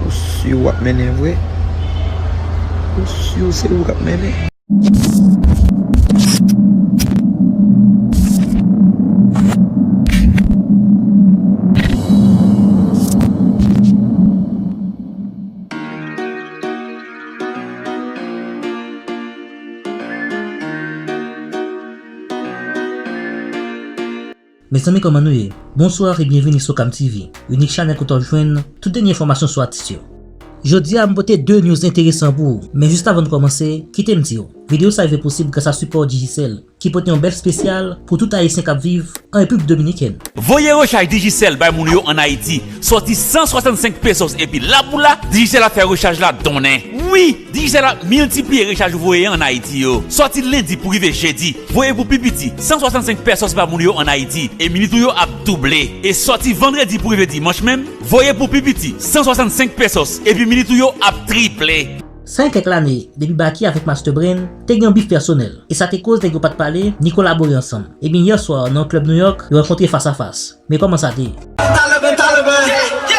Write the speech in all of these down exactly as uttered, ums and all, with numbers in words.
Ou si w ap mennen vre? Ou si se ou k ap mennen? Mezanmi, kòman nou ye? Bonswa e byenvini sou Cam T V, inik chanèl kote w ap jwenn tout dènye enfòmasyon sou atis yo. Jodi a, m pote de news enteresan pou ou, men jis avan n kòmanse, kite m di w, videyo sa rive posib gras a sipò Digicel, ki pote yon bèf espesyal pou tout Ayisyen k ap viv an Repiblik Dominikèn. Voye rechaj Digicel bay moun yo ann Ayiti, sòti san swasannsenk pesos epi la pou la, Digicel ap fè rechaj la donnen. Wi! Digicel ap miltipliye rechaj ou voye an Ayiti yo. Sòti lendi pou rive jedi, voye pou pi piti san swasannsenk pesos ba moun yo an Ayiti, e minit ou yo ap double. E sòti vandredi pou rive dimanch menm, voye pou pi piti san swasannsenk pesos, epi minit ou yo ap triple. Sa gen kèk lane, depi Baky avèk Master Brain te gen yon bif pèsonèl, e sa te koz nèg yo pa t pale ni kolabore ansanm. Ebyen, yè swa, nan yon klèb Nouyòk, yo rankontre fas a fas. Men kòman sa te ye? Taliban, Taliban. Taliban, Taliban.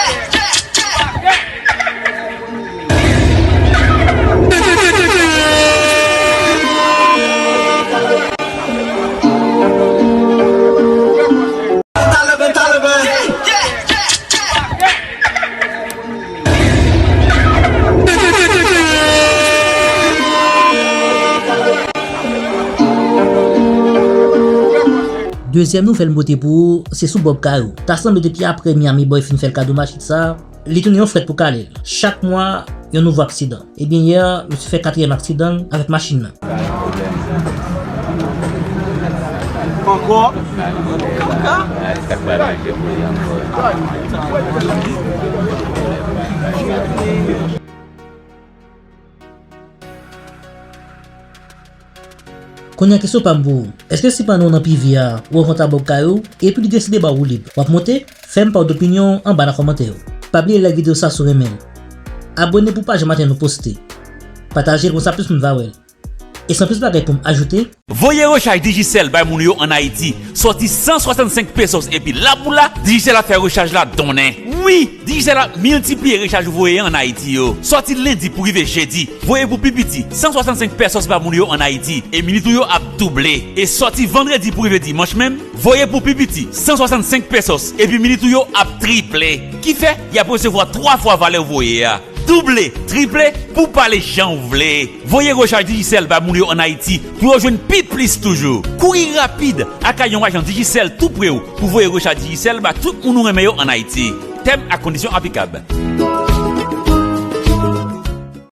Dezyèm nouvèl m pote pou ou, se sou Bob Cayou. Ta sanble depi apre Miami Boy fin fè l kado machin sa, li tounen yon frèt pou kale l. Chak mwa, yon nouvo aksidan. Ebyen, yè, misye fè katriyèm aksidan l avèk machin nan. Ankò? Kounye a kesyon pa m pou ou. Èske si pandan w nan P V a, ou rankontre Bob Cayou, epi li deside ba w woulib, w ap monte? Fè m pa w dopinyon w anba nan kòmantè yo. Pa bliye like videyo sa si w renmen l. Abòne pou w pa janm ate yon nou poste. Pataje l konsa plis moun va wè l. E san plis bagay pou m ajoute. Voye rechaj Digicel bay moun yo ann Ayiti, sòti san swasannsenk pesos epi la pou la, Digicel ap fè rechaj la donnen. Wi! Digicel ap miltipliye rechaj ou voye ann Ayiti yo. Sòti lendi pou rive jedi, voye pou pi piti san swasannsenk pesos ba moun yo ann Ayiti, e minit ou yo ap double. E sòti vandredi pou rive dimanch menm, voye pou pi piti san swasannsenk pesos, epi minit ou yo ap triple. Kifè, y ap resevwa twa fwa valè w voye a. Double, triple, pou w pale jan w vle. Voye rechaj Digicel bay moun yo ann Ayiti pou yo jwenn pi plis toujou. Kouri rapid al kay yon ajan Digicel tou pre w pou voye rechaj Digicel ba tout moun ou renmen yo ann Ayiti. Tèm ak kondisyon aplikab.